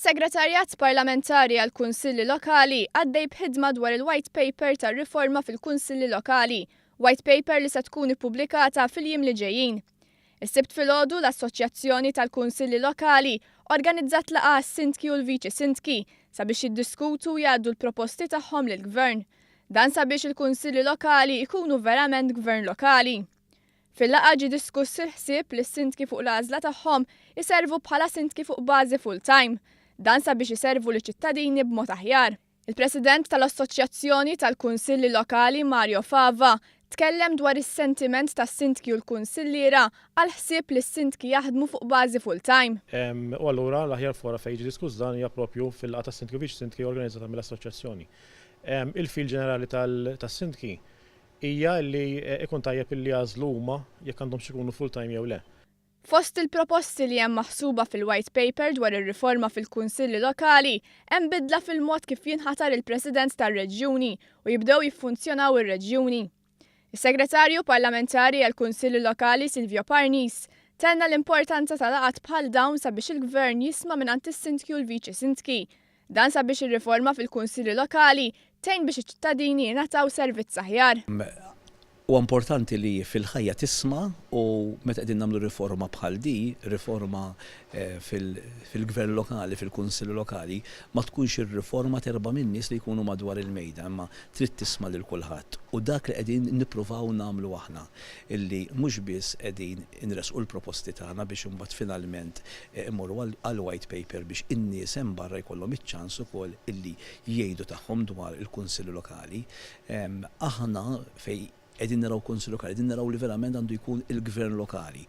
Is-Segretarjat Parlamentari għall-Kunsilli Lokali għaddej b'ħidma dwar il-White Paper tar-riforma fil-Kunsilli Lokali, White Paper li se tkun ippubblikata fil-jiem li ġejjin. Is-Sibt filgħodu l-Assoċjazzjoni tal-Kunsilli Lokali organizzat laqgħa għas-Sindki u l-Viċi Sindki sabiex jiddiskutu u jgħaddu l-proposti tagħhom lill-Gvern. Dan sabiex il-Kunsilli Lokali jkunu verament Gvern Lokali. Fil-laqgħa ġie diskuss il-ħsieb li s-sindki fuq l-għażla tagħhom iservu bħala sindki fuq bażi full-time. Dan sabiex iservu liċ-ċittadini b'mod aħjar. Il-President tal-Assoċjazzjoni tal-Kunsilli Lokali Mario Fava tkellem dwar is-sentiment tas-sindki u l-kunsilliera għall-ħsieb li s-sindki jaħdmu fuq bażi full-time. U allura l-aħjar fora fejn jiġi diskuss dan hija proprju fil-laqgħa tas-sindki u viċi-sindki organizzata mill-Assoċjazzjoni. Il-feel ġenerali tas-sindki hija li ikun tajjeb illi jagħżlu huma jekk għandhomx ikunu full-time jew le. Fost il-proposti li hemm maħsuba fil-White Paper dwar ir-riforma fil-Kunsilli Lokali hemm bidla fil-mod kif jinħatar il-President tar-Reġjuni u jibdew jiffunzjonaw ir-reġjuni. Is-Segretarju Parlamentari għall-Kunsilli Lokali Silvio Parnis tenna l-importanza ta' laqgħat bħal dawn sabiex il-Gvern jisma' mingħand is-Sindki u l-Viċi Sindki. Dan sabiex ir-riforma fil-Kunsilli Lokali tgħin biex iċ-ċittadini jingħataw servizz aħjar. Huwa importanti li fil-ħajja tisma' u meta qegħdin nagħmlu riforma bħal di, riforma fil-gvern lokali, fil-kunsilli lokali, ma tkunx ir-riforma t'erba' min-nies li jkunu madwar il-mejda, imma trid tisma' lil kulħadd. U dak li qegħdin nippruvaw nagħmlu aħna, illi mhux biss qegħdin inressqu l-proposti tagħna biex imbagħad finalment immorru għall-white paper biex in-nies hemm barra jkollhom iċ-ċans ukoll illi jgħidu tagħhom dwar il-kunsilli lokali. Aħna fejn qegħdin naraw kunsill lokali, qegħdin naraw li verament għandu jkun il-gvern lokali.